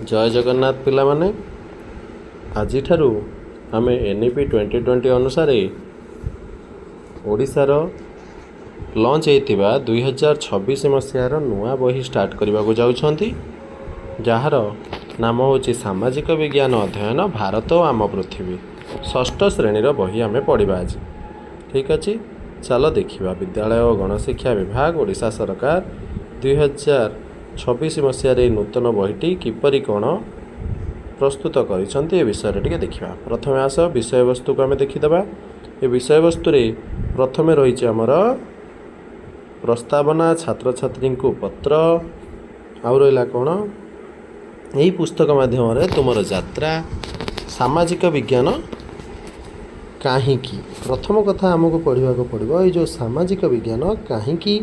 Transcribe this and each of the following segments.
ଜୟ ଜଗନ୍ନାଥ ପିଲାମାନେ। ଆଜିଠାରୁ ଆମେ NEP 2020 ଅନୁସାରେ ଓଡ଼ିଶାର ଲଞ୍ଚ ହେଇଥିବା 2026 ମସିହାର ନୂଆ ବହି ଷ୍ଟାର୍ଟ କରିବାକୁ ଯାଉଛନ୍ତି, ଯାହାର ନାମ ହେଉଛି ସାମାଜିକ ବିଜ୍ଞାନ ଅଧ୍ୟୟନ, ଭାରତ ଓ ଆମ ପୃଥିବୀ। ଷଷ୍ଠ ଶ୍ରେଣୀର ବହି ଆମେ ପଢ଼ିବା ଆଜି। ଠିକ୍ ଅଛି, ଚାଲ ଦେଖିବା। ବିଦ୍ୟାଳୟ ଓ ଗଣଶିକ୍ଷା ବିଭାଗ, ଓଡ଼ିଶା ସରକାର 2026 ମସିହାରେ ଏହି ନୂତନ ବହିଟି କିପରି କ'ଣ ପ୍ରସ୍ତୁତ କରିଛନ୍ତି, ଏ ବିଷୟରେ ଟିକେ ଦେଖିବା। ପ୍ରଥମେ ଆସ, ବିଷୟବସ୍ତୁକୁ ଆମେ ଦେଖିଦେବା। ଏ ବିଷୟବସ୍ତୁରେ ପ୍ରଥମେ ରହିଛି ଆମର ପ୍ରସ୍ତାବନା, ଛାତ୍ରଛାତ୍ରୀଙ୍କୁ ପତ୍ର, ଆଉ ରହିଲା କ'ଣ, ଏହି ପୁସ୍ତକ ମାଧ୍ୟମରେ ତୁମର ଯାତ୍ରା, ସାମାଜିକ ବିଜ୍ଞାନ କାହିଁକି। ପ୍ରଥମ କଥା ଆମକୁ ପଢ଼ିବାକୁ ପଡ଼ିବ ଏଇ ଯେଉଁ ସାମାଜିକ ବିଜ୍ଞାନ କାହିଁକି।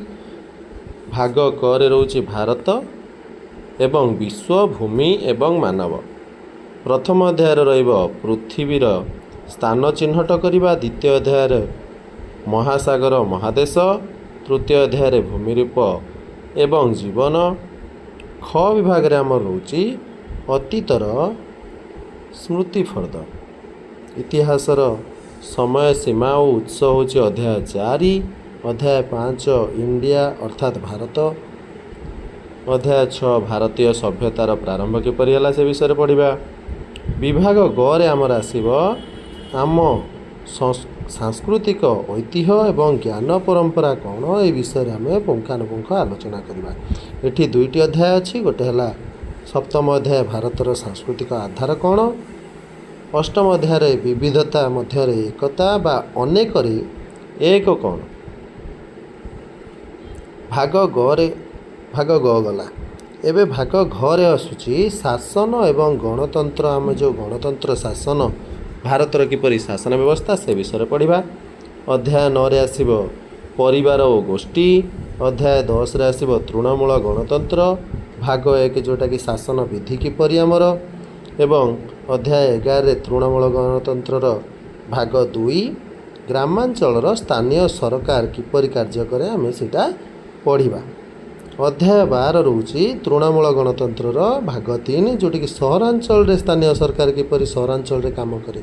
ଭାଗ କରେ ରହୁଛି ଭାରତ ଏବଂ ବିଶ୍ୱ, ଭୂମି ଏବଂ ମାନବ। ପ୍ରଥମ ଅଧ୍ୟାୟରେ ରହିବ ପୃଥିବୀର ସ୍ଥାନ ଚିହ୍ନଟ କରିବା, ଦ୍ୱିତୀୟ ଅଧ୍ୟାୟରେ ମହାସାଗର ମହାଦେଶ, ତୃତୀୟ ଅଧ୍ୟାୟରେ ଭୂମିରୂପ ଏବଂ ଜୀବନ। ଖ ବିଭାଗରେ ଆମର ରହୁଛି ଅତୀତର ସ୍ମୃତି ଫର୍ଦ୍ଦ, ଇତିହାସର ସମୟ ସୀମା ଓ ଉତ୍ସ ହେଉଛି ଅଧ୍ୟାୟ 4। ଅଧ୍ୟାୟ 5 ଇଣ୍ଡିଆ ଅର୍ଥାତ୍ ଭାରତ। ଅଧ୍ୟାୟ 6 ଭାରତୀୟ ସଭ୍ୟତାର ପ୍ରାରମ୍ଭ କିପରି ହେଲା, ସେ ବିଷୟରେ ପଢ଼ିବା। ବିଭାଗ ଗରେ ଆମର ଆସିବ ଆମ ସାଂସ୍କୃତିକ ଐତିହ୍ୟ ଏବଂ ଜ୍ଞାନ ପରମ୍ପରା କ'ଣ, ଏ ବିଷୟରେ ଆମେ ପୁଙ୍ଖାନୁପୁଙ୍ଖ ଆଲୋଚନା କରିବା। ଏଠି ଦୁଇଟି ଅଧ୍ୟାୟ ଅଛି। ଗୋଟେ ହେଲା ସପ୍ତମ ଅଧ୍ୟାୟ, ଭାରତର ସାଂସ୍କୃତିକ ଆଧାର କ'ଣ। ଅଷ୍ଟମ ଅଧ୍ୟାୟରେ ବିବିଧତା ମଧ୍ୟରେ ଏକତା ବା ଅନେକରେ ଏକ କ'ଣ। ଭାଗ ଗରେ, ଭାଗ ଗ ଗଲା, ଏବେ ଭାଗ ଘରେ ଆସୁଛି ଶାସନ ଏବଂ ଗଣତନ୍ତ୍ର। ଆମେ ଯେଉଁ ଗଣତନ୍ତ୍ର ଶାସନ, ଭାରତର କିପରି ଶାସନ ବ୍ୟବସ୍ଥା, ସେ ବିଷୟରେ ପଢ଼ିବା। ଅଧ୍ୟାୟ 9ରେ ଆସିବ ପରିବାର ଓ ଗୋଷ୍ଠୀ। ଅଧ୍ୟାୟ 10ରେ ଆସିବ ତୃଣମୂଳ ଗଣତନ୍ତ୍ର ଭାଗ 1, ଯେଉଁଟାକି ଶାସନ ବିଧି କିପରି ଆମର, ଏବଂ ଅଧ୍ୟାୟ 11ରେ ତୃଣମୂଳ ଗଣତନ୍ତ୍ରର ଭାଗ 2, ଗ୍ରାମାଞ୍ଚଳର ସ୍ଥାନୀୟ ସରକାର କିପରି କାର୍ଯ୍ୟ କରେ, ଆମେ ସେଇଟା ପଢ଼ିବା। ଅଧ୍ୟାୟ 12 ରହୁଛି ତୃଣମୂଳ ଗଣତନ୍ତ୍ରର ଭାଗ 3, ଯେଉଁଟାକି ସହରାଞ୍ଚଳରେ ସ୍ଥାନୀୟ ସରକାର କିପରି ସହରାଞ୍ଚଳରେ କାମ କରେ,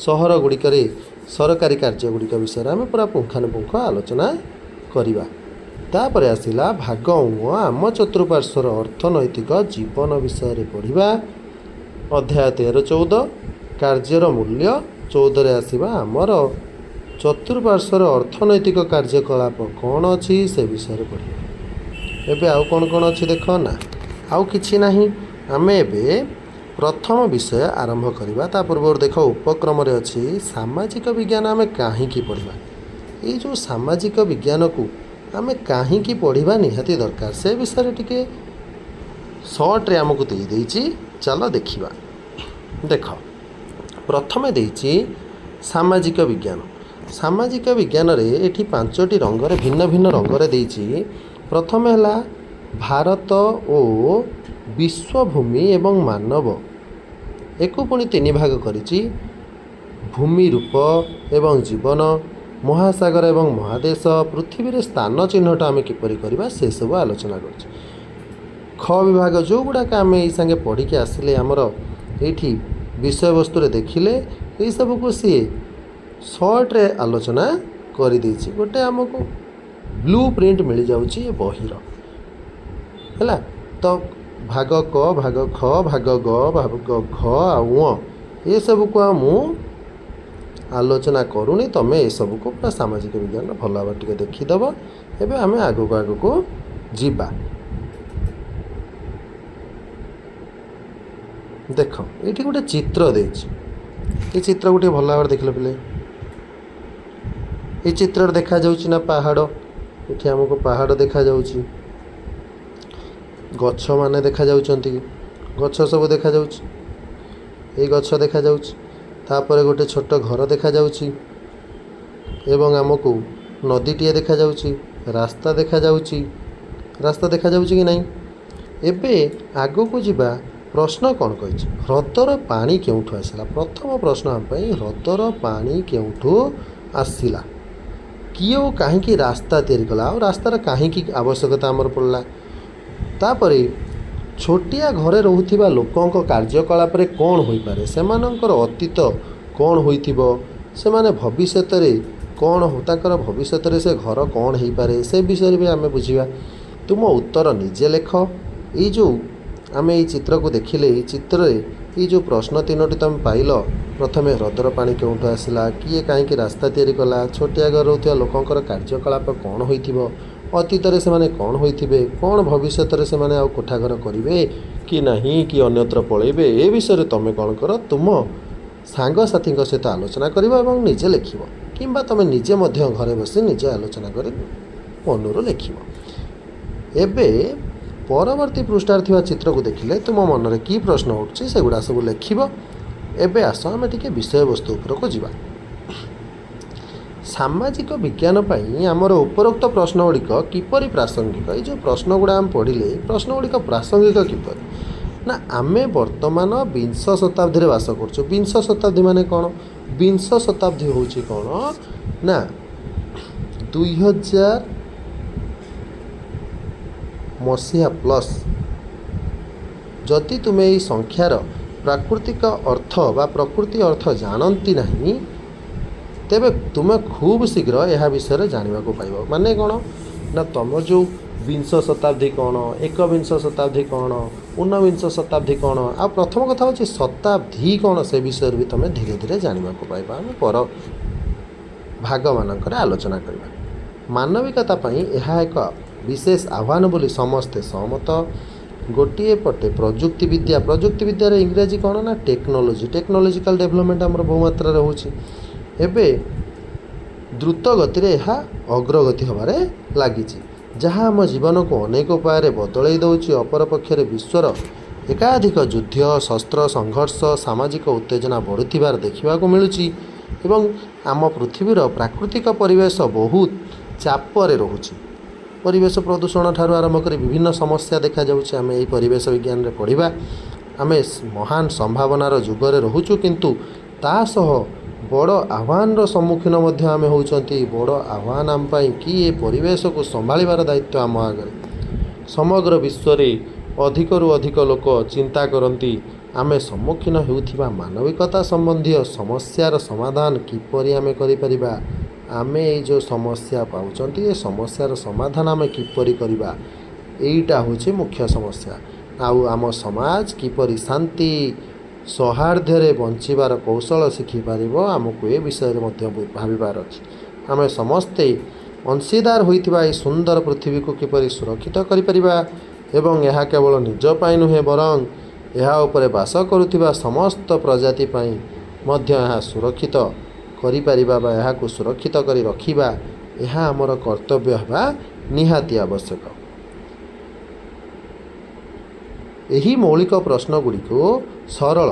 ସହର ଗୁଡ଼ିକରେ ସରକାରୀ କାର୍ଯ୍ୟ ଗୁଡ଼ିକ ବିଷୟରେ ଆମେ ପୁରା ପୁଙ୍ଖାନୁପୁଙ୍ଖ ଆଲୋଚନା କରିବା। ତାପରେ ଆସିଲା ଭାଗ ଉଁ, ଆମ ଚତୁଃପାର୍ଶ୍ୱର ଅର୍ଥନୈତିକ ଜୀବନ ବିଷୟରେ ପଢ଼ିବା। ଅଧ୍ୟାୟ 13, 14 କାର୍ଯ୍ୟର ମୂଲ୍ୟ। 14ରେ ଆସିବା ଆମର ଚତୁଃପାର୍ଶ୍ୱର ଅର୍ଥନୈତିକ କାର୍ଯ୍ୟକଳାପ କ'ଣ ଅଛି, ସେ ବିଷୟରେ ପଢ଼ିବା। ଏବେ ଆଉ କ'ଣ କ'ଣ ଅଛି ଦେଖ ନା, ଆଉ କିଛି ନାହିଁ। ଆମେ ଏବେ ପ୍ରଥମ ବିଷୟ ଆରମ୍ଭ କରିବା। ତା ପୂର୍ବରୁ ଦେଖ, ଉପକ୍ରମରେ ଅଛି ସାମାଜିକ ବିଜ୍ଞାନ ଆମେ କାହିଁକି ପଢ଼ିବା। ଏଇ ଯେଉଁ ସାମାଜିକ ବିଜ୍ଞାନକୁ ଆମେ କାହିଁକି ପଢ଼ିବା ନିହାତି ଦରକାର, ସେ ବିଷୟରେ ଟିକେ ସର୍ଟରେ ଆମକୁ ଦେଇଦେଇଛି। ଚାଲ ଦେଖିବା। ଦେଖ, ପ୍ରଥମେ ଦେଇଛି ସାମାଜିକ ବିଜ୍ଞାନ। ସାମାଜିକ ବିଜ୍ଞାନରେ ଏଠି ପାଞ୍ଚଟି ରଙ୍ଗରେ, ଭିନ୍ନ ଭିନ୍ନ ରଙ୍ଗରେ ଦେଇଛି। ପ୍ରଥମେ ହେଲା ଭାରତ ଓ ବିଶ୍ୱଭୂମି ଏବଂ ମାନବ। ଏକୁ ପୁଣି ତିନି ଭାଗ କରିଛି: ଭୂମି ରୂପ ଏବଂ ଜୀବନ, ମହାସାଗର ଏବଂ ମହାଦେଶ, ପୃଥିବୀରେ ସ୍ଥାନ ଚିହ୍ନଟ ଆମେ କିପରି କରିବା, ସେସବୁ ଆଲୋଚନା କରିଛି। ଖ ବିଭାଗ ଯେଉଁଗୁଡ଼ାକ ଆମେ ଏଇ ସାଙ୍ଗେ ପଢ଼ିକି ଆସିଲେ, ଆମର ଏଇଠି ବିଷୟବସ୍ତୁରେ ଦେଖିଲେ, ଏଇସବୁକୁ ସିଏ ସର୍ଟରେ ଆଲୋଚନା କରିଦେଇଛି। ଗୋଟେ ଆମକୁ ବ୍ଲୁ ପ୍ରିଣ୍ଟ ମିଳିଯାଉଛି ଏ ବହିର। ହେଲା ତ, ଭାଗ କ, ଭାଗ ଖ, ଭାଗ ଗ, ଭାଗ ଘ ଆଉ ଅଁ, ଏସବୁକୁ ଆଉ ମୁଁ ଆଲୋଚନା କରୁନି। ତୁମେ ଏସବୁକୁ ପୁରା ସାମାଜିକ ବିଜ୍ଞାନ ଭଲ ଭାବରେ ଟିକେ ଦେଖିଦେବ। ଏବେ ଆମେ ଆଗକୁ ଆଗକୁ ଯିବା। ଦେଖ, ଏଇଠି ଗୋଟେ ଚିତ୍ର ଦେଇଛି। ଏ ଚିତ୍ରକୁ ଟିକେ ଭଲ ଭାବରେ ଦେଖିଲ ପିଲେ। ଏଇ ଚିତ୍ରରେ ଦେଖାଯାଉଛି ନା ପାହାଡ଼। ଏଠି ଆମକୁ ପାହାଡ଼ ଦେଖାଯାଉଛି, ଗଛମାନେ ଦେଖାଯାଉଛନ୍ତି, ଗଛ ସବୁ ଦେଖାଯାଉଛି, ଏଇ ଗଛ ଦେଖାଯାଉଛି। ତାପରେ ଗୋଟେ ଛୋଟ ଘର ଦେଖାଯାଉଛି ଏବଂ ଆମକୁ ନଦୀଟିଏ ଦେଖାଯାଉଛି, ରାସ୍ତା ଦେଖାଯାଉଛି। ରାସ୍ତା ଦେଖାଯାଉଛି କି ନାହିଁ? ଏବେ ଆଗକୁ ଯିବା। ପ୍ରଶ୍ନ କ'ଣ କହିଛି? ହ୍ରଦର ପାଣି କେଉଁଠୁ ଆସିଲା? ପ୍ରଥମ ପ୍ରଶ୍ନ ଆମ ପାଇଁ, ହ୍ରଦର ପାଣି କେଉଁଠୁ ଆସିଲା? କିଏ ଓ କାହିଁକି ରାସ୍ତା ତିଆରି କଲା? ଆଉ ରାସ୍ତାର କାହିଁକି ଆବଶ୍ୟକତା ଆମର ପଡ଼ିଲା? ତାପରେ ଛୋଟିଆ ଘରେ ରହୁଥିବା ଲୋକଙ୍କ କାର୍ଯ୍ୟକଳାପରେ କ'ଣ ହୋଇପାରେ, ସେମାନଙ୍କର ଅତୀତ କ'ଣ ହୋଇଥିବ, ସେମାନେ ଭବିଷ୍ୟତରେ କ'ଣ, ତାଙ୍କର ଭବିଷ୍ୟତରେ ସେ ଘର କ'ଣ ହେଇପାରେ, ସେ ବିଷୟରେ ବି ଆମେ ବୁଝିବା। ତୁମ ଉତ୍ତର ନିଜେ ଲେଖ। ଏଇ ଯେଉଁ ଆମେ ଏଇ ଚିତ୍ରକୁ ଦେଖିଲେ, ଏଇ ଚିତ୍ରରେ ଏଇ ଯେଉଁ ପ୍ରଶ୍ନ ତିନୋଟି ତୁମେ ପାଇଲ, ପ୍ରଥମେ ହ୍ରଦର ପାଣି କେଉଁଠୁ ଆସିଲା, କିଏ କାହିଁକି ରାସ୍ତା ତିଆରି କଲା, ଛୋଟିଆ ଘରେ ରହୁଥିବା ଲୋକଙ୍କର କାର୍ଯ୍ୟକଳାପ କ'ଣ ହୋଇଥିବ, ଅତୀତରେ ସେମାନେ କ'ଣ ହୋଇଥିବେ, କ'ଣ ଭବିଷ୍ୟତରେ ସେମାନେ ଆଉ କୋଠା ଘର କରିବେ କି ନାହିଁ କି ଅନ୍ୟତ୍ର ପଳେଇବେ, ଏ ବିଷୟରେ ତୁମେ କ'ଣ କର, ତୁମ ସାଙ୍ଗସାଥୀଙ୍କ ସହିତ ଆଲୋଚନା କରିବ ଏବଂ ନିଜେ ଲେଖିବ, କିମ୍ବା ତୁମେ ନିଜେ ମଧ୍ୟ ଘରେ ବସି ନିଜେ ଆଲୋଚନା କରି ମନରୁ ଲେଖିବ। ଏବେ ପରବର୍ତ୍ତୀ ପୃଷ୍ଠାରେ ଥିବା ଚିତ୍ରକୁ ଦେଖିଲେ ତୁମ ମନରେ କି ପ୍ରଶ୍ନ ଉଠୁଛି, ସେଗୁଡ଼ା ସବୁ ଲେଖିବ। ଏବେ ଆସ, ଆମେ ଟିକେ ବିଷୟବସ୍ତୁ ଉପରକୁ ଯିବା। ସାମାଜିକ ବିଜ୍ଞାନ ପାଇଁ ଆମର ଉପରୋକ୍ତ ପ୍ରଶ୍ନ ଗୁଡ଼ିକ କିପରି ପ୍ରାସଙ୍ଗିକ? ଏଇ ଯେଉଁ ପ୍ରଶ୍ନ ଗୁଡ଼ା ଆମେ ପଢ଼ିଲେ, ଏଇ ପ୍ରଶ୍ନ ଗୁଡ଼ିକ ପ୍ରାସଙ୍ଗିକ କିପରି ନା, ଆମେ ବର୍ତ୍ତମାନ ବିଂଶ ଶତାବ୍ଦୀରେ ବାସ କରୁଛୁ। ବିଂଶ ଶତାବ୍ଦୀ ମାନେ କ'ଣ? ବିଂଶ ଶତାବ୍ଦୀ ହେଉଛି କ'ଣ ନା 2000 ମସିହା ପ୍ଲସ୍। ଯଦି ତୁମେ ଏହି ସଂଖ୍ୟାର ପ୍ରାକୃତିକ ଅର୍ଥ ବା ପ୍ରକୃତି ଅର୍ଥ ଜାଣନ୍ତି ନାହିଁ, ତେବେ ତୁମେ ଖୁବ୍ ଶୀଘ୍ର ଏହା ବିଷୟରେ ଜାଣିବାକୁ ପାଇବ। ମାନେ କ'ଣ ନା, ତୁମ ଯେଉଁ ବିଂଶ ଶତାବ୍ଦୀ କ'ଣ, ଏକବିଂଶ ଶତାବ୍ଦୀ କ'ଣ, ଊନବିଂଶ ଶତାବ୍ଦୀ କ'ଣ, ଆଉ ପ୍ରଥମ କଥା ହେଉଛି ଶତାବ୍ଦୀ କ'ଣ, ସେ ବିଷୟରେ ବି ତୁମେ ଧୀରେ ଧୀରେ ଜାଣିବାକୁ ପାଇବ। ଆମେ ପର ଭାଗମାନଙ୍କରେ ଆଲୋଚନା କରିବା। ମାନବିକତା ପାଇଁ ଏହା ଏକ ବିଶେଷ ଆହ୍ୱାନ ବୋଲି ସମସ୍ତେ ସହମତ। ଗୋଟିଏ ପଟେ ପ୍ରଯୁକ୍ତି ବିଦ୍ୟା, ପ୍ରଯୁକ୍ତି ବିଦ୍ୟାର ଇଂରାଜୀ କ'ଣ ନା ଟେକ୍ନୋଲୋଜି, ଟେକ୍ନୋଲୋଜିକାଲ ଡେଭଲପମେଣ୍ଟ ଆମର ବହୁ ମାତ୍ରାରେ ହେଉଛି। ଏବେ ଦ୍ରୁତ ଗତିରେ ଏହା ଅଗ୍ରଗତି ହେବାରେ ଲାଗିଛି, ଯାହା ଆମ ଜୀବନକୁ ଅନେକ ଉପାୟରେ ବଦଳାଇ ଦେଉଛି। ଅପରପକ୍ଷରେ ବିଶ୍ୱର ଏକାଧିକ ଯୁଦ୍ଧ, ଶସ୍ତ୍ର ସଂଘର୍ଷ, ସାମାଜିକ ଉତ୍ତେଜନା ବଢ଼ୁଥିବାର ଦେଖିବାକୁ ମିଳୁଛି ଏବଂ ଆମ ପୃଥିବୀର ପ୍ରାକୃତିକ ପରିବେଶ ବହୁତ ଚାପରେ ରହୁଛି। ପରିବେଶ ପ୍ରଦୂଷଣ ଠାରୁ ଆରମ୍ଭ କରି ବିଭିନ୍ନ ସମସ୍ୟା ଦେଖାଯାଉଛି। ଆମେ ଏହି ପରିବେଶ ବିଜ୍ଞାନରେ ପଢ଼ିବା। ଆମେ ମହାନ ସମ୍ଭାବନାର ଯୁଗରେ ରହୁଛୁ, କିନ୍ତୁ ତା ସହ ବଡ଼ ଆହ୍ୱାନର ସମ୍ମୁଖୀନ ମଧ୍ୟ ଆମେ ହେଉଛନ୍ତି। ବଡ଼ ଆହ୍ୱାନ ଆମ ପାଇଁ କି ଏ ପରିବେଶକୁ ସମ୍ଭାଳିବାର ଦାୟିତ୍ୱ ଆମ ଆଗରେ। ସମଗ୍ର ବିଶ୍ୱରେ ଅଧିକରୁ ଅଧିକ ଲୋକ ଚିନ୍ତା କରନ୍ତି, ଆମେ ସମ୍ମୁଖୀନ ହେଉଥିବା ମାନବିକତା ସମ୍ବନ୍ଧୀୟ ସମସ୍ୟାର ସମାଧାନ କିପରି ଆମେ କରିପାରିବା। ଆମେ ଏଇ ଯେଉଁ ସମସ୍ୟା ପାଉଛନ୍ତି, ଏ ସମସ୍ୟାର ସମାଧାନ ଆମେ କିପରି କରିବା, ଏଇଟା ହେଉଛି ମୁଖ୍ୟ ସମସ୍ୟା। ଆଉ ଆମ ସମାଜ କିପରି ଶାନ୍ତି ସୌହାର୍ଦ୍ଦ୍ୟରେ ବଞ୍ଚିବାର କୌଶଳ ଶିଖିପାରିବ, ଆମକୁ ଏ ବିଷୟରେ ମଧ୍ୟ ଭାବିବାର ଅଛି। ଆମେ ସମସ୍ତେ ଅଂଶୀଦାର ହୋଇଥିବା ଏହି ସୁନ୍ଦର ପୃଥିବୀକୁ କିପରି ସୁରକ୍ଷିତ କରିପାରିବା ଏବଂ ଏହା କେବଳ ନିଜ ପାଇଁ ନୁହେଁ, ବରଂ ଏହା ଉପରେ ବାସ କରୁଥିବା ସମସ୍ତ ପ୍ରଜାତି ପାଇଁ ମଧ୍ୟ ଏହା ସୁରକ୍ଷିତ କରିପାରିବା ବା ଏହାକୁ ସୁରକ୍ଷିତ କରି ରଖିବା, ଏହା ଆମର କର୍ତ୍ତବ୍ୟ ହେବା ନିହାତି ଆବଶ୍ୟକ। ଏହି ମୌଳିକ ପ୍ରଶ୍ନ ଗୁଡ଼ିକୁ ସରଳ,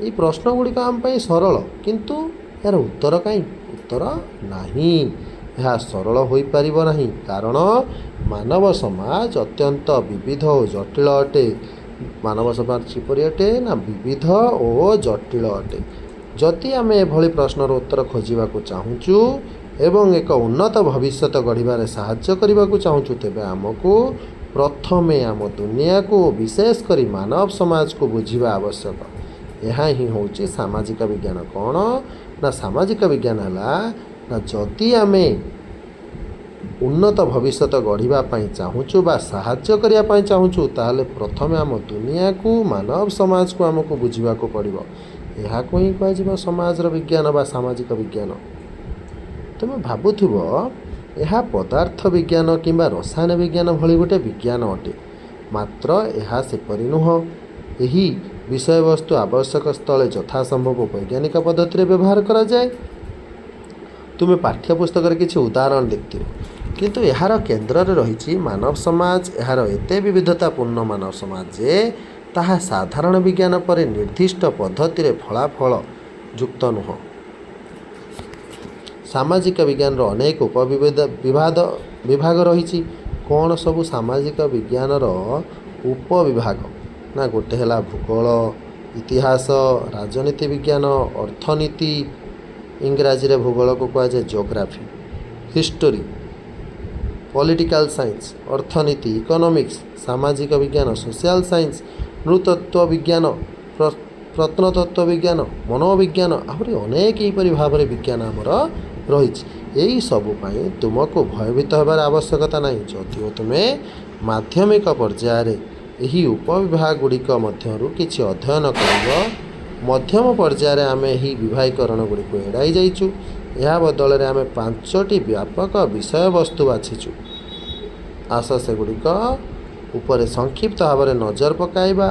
ଏଇ ପ୍ରଶ୍ନ ଗୁଡ଼ିକ ଆମ ପାଇଁ ସରଳ, କିନ୍ତୁ ଏହାର ଉତ୍ତର କାହିଁ? ଉତ୍ତର ନାହିଁ। ଏହା ସରଳ ହୋଇପାରିବ ନାହିଁ, କାରଣ ମାନବ ସମାଜ ଅତ୍ୟନ୍ତ ବିବିଧ ଓ ଜଟିଳ ଅଟେ। ମାନବ ସମାଜ କିପରି ଅଟେ ନା ବିବିଧ ଓ ଜଟିଳ ଅଟେ। ଯଦି ଆମେ ଏଭଳି ପ୍ରଶ୍ନର ଉତ୍ତର ଖୋଜିବାକୁ ଚାହୁଁଛୁ ଏବଂ ଏକ ଉନ୍ନତ ଭବିଷ୍ୟତ ଗଢ଼ିବାରେ ସାହାଯ୍ୟ କରିବାକୁ ଚାହୁଁଛୁ, ତେବେ ଆମକୁ ପ୍ରଥମେ ଆମ ଦୁନିଆକୁ, ବିଶେଷ କରି ମାନବ ସମାଜକୁ ବୁଝିବା ଆବଶ୍ୟକ। ଏହା ହିଁ ହେଉଛି ସାମାଜିକ ବିଜ୍ଞାନ। କ'ଣ ନା ସାମାଜିକ ବିଜ୍ଞାନ ହେଲା ନା, ଯଦି ଆମେ ଉନ୍ନତ ଭବିଷ୍ୟତ ଗଢ଼ିବା ପାଇଁ ଚାହୁଁଛୁ ବା ସାହାଯ୍ୟ କରିବା ପାଇଁ ଚାହୁଁଛୁ, ତାହେଲେ ପ୍ରଥମେ ଆମ ଦୁନିଆକୁ, ମାନବ ସମାଜକୁ ଆମକୁ ବୁଝିବାକୁ ପଡ଼ିବ। ଏହାକୁ ହିଁ କୁହାଯିବ ସମାଜର ବିଜ୍ଞାନ ବା ସାମାଜିକ ବିଜ୍ଞାନ। ତୁମେ ଭାବୁଥିବ ଏହା ପଦାର୍ଥ ବିଜ୍ଞାନ କିମ୍ବା ରସାୟନ ବିଜ୍ଞାନ ଭଳି ଗୋଟେ ବିଜ୍ଞାନ ଅଟେ, ମାତ୍ର ଏହା ସେପରି ନୁହଁ। ଏହି ବିଷୟବସ୍ତୁ ଆବଶ୍ୟକ ସ୍ଥଳେ ଯଥାସମ୍ଭବ ବୈଜ୍ଞାନିକ ପଦ୍ଧତିରେ ବ୍ୟବହାର କରାଯାଏ। ତୁମେ ପାଠ୍ୟପୁସ୍ତକରେ କିଛି ଉଦାହରଣ ଦେଖିଥିବ, କିନ୍ତୁ ଏହାର କେନ୍ଦ୍ରରେ ରହିଛି ମାନବ ସମାଜ। ଏହାର ଏତେ ବିବିଧତାପୂର୍ଣ୍ଣ ମାନବ ସମାଜ ଯେ ତାହା ସାଧାରଣ ବିଜ୍ଞାନ ପରି ନିର୍ଦ୍ଦିଷ୍ଟ ପଦ୍ଧତିରେ ଫଳାଫଳ ଯୁକ୍ତ ନୁହଁ। ସାମାଜିକ ବିଜ୍ଞାନର ଅନେକ ଉପବିଭେଦ ବିଭାଗ ରହିଛି। କ'ଣ ସବୁ ସାମାଜିକ ବିଜ୍ଞାନର ଉପବିଭାଗ ନା, ଗୋଟେ ହେଲା ଭୂଗୋଳ, ଇତିହାସ, ରାଜନୀତି ବିଜ୍ଞାନ, ଅର୍ଥନୀତି। ଇଂରାଜୀରେ ଭୂଗୋଳକୁ କୁହାଯାଏ ଜିଓଗ୍ରାଫି, ହିଷ୍ଟୋରୀ, ପଲିଟିକାଲ ସାଇନ୍ସ, ଅର୍ଥନୀତି, ଇକୋନୋମିକ୍ସ, ସାମାଜିକ ବିଜ୍ଞାନ, ସୋସିଆଲ ସାଇନ୍ସ, ନୃତତ୍ତ୍ୱ ବିଜ୍ଞାନ, ପ୍ରତ୍ନତତ୍ତ୍ୱ ବିଜ୍ଞାନ, ମନୋବିଜ୍ଞାନ, ଆହୁରି ଅନେକ ଏହିପରି ଭାବରେ ବିଜ୍ଞାନ ଆମର ରହିଛି। ଏହିସବୁ ପାଇଁ ତୁମକୁ ଭୟଭୀତ ହେବାର ଆବଶ୍ୟକତା ନାହିଁ। ଯଦିଓ ତୁମେ ମାଧ୍ୟମିକ ପର୍ଯ୍ୟାୟରେ ଏହି ଉପବିଭାଗ ଗୁଡ଼ିକ ମଧ୍ୟରୁ କିଛି ଅଧ୍ୟୟନ କରିବ, ମଧ୍ୟମ ପର୍ଯ୍ୟାୟରେ ଆମେ ଏହି ବିଭାଗୀକରଣ ଗୁଡ଼ିକୁ ଏଡ଼ାଇ ଯାଇଛୁ। ଏହା ବଦଳରେ ଆମେ 5ଟି ବ୍ୟାପକ ବିଷୟବସ୍ତୁ ବାଛିଛୁ। ଆସ ସେଗୁଡ଼ିକ ଉପରେ ସଂକ୍ଷିପ୍ତ ଭାବରେ ନଜର ପକାଇବା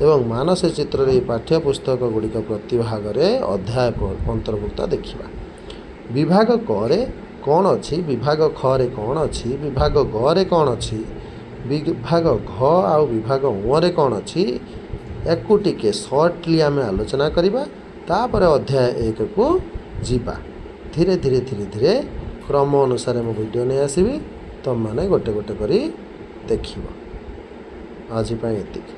ଏବଂ ମାନସିକ ଚିତ୍ରରେ ଏହି ପାଠ୍ୟପୁସ୍ତକ ଗୁଡ଼ିକ ପ୍ରତି ଭାଗରେ ଅଧ୍ୟାୟ ଅନ୍ତର୍ଭୁକ୍ତ ଦେଖିବା। ବିଭାଗ କରେ କ'ଣ ଅଛି, ବିଭାଗ ଖରେ କ'ଣ ଅଛି, ବିଭାଗ ଗରେ କ'ଣ ଅଛି, ବିଭାଗ ଘ ଆଉ ବିଭାଗ ଙରେ କ'ଣ ଅଛି, ୟାକୁ ଟିକେ ସର୍ଟଲି ଆମେ ଆଲୋଚନା କରିବା। ତାପରେ ଅଧ୍ୟାୟ 1କୁ ଯିବା। ଧୀରେ ଧୀରେ ଧୀରେ ଧୀରେ କ୍ରମ ଅନୁସାରେ ମୁଁ ଭିଡ଼ିଓ ନେଇ ଆସିବି, ତୁମମାନେ ଗୋଟେ ଗୋଟେ କରି ଦେଖିବ। ଆଜି ପାଇଁ ଏତିକି।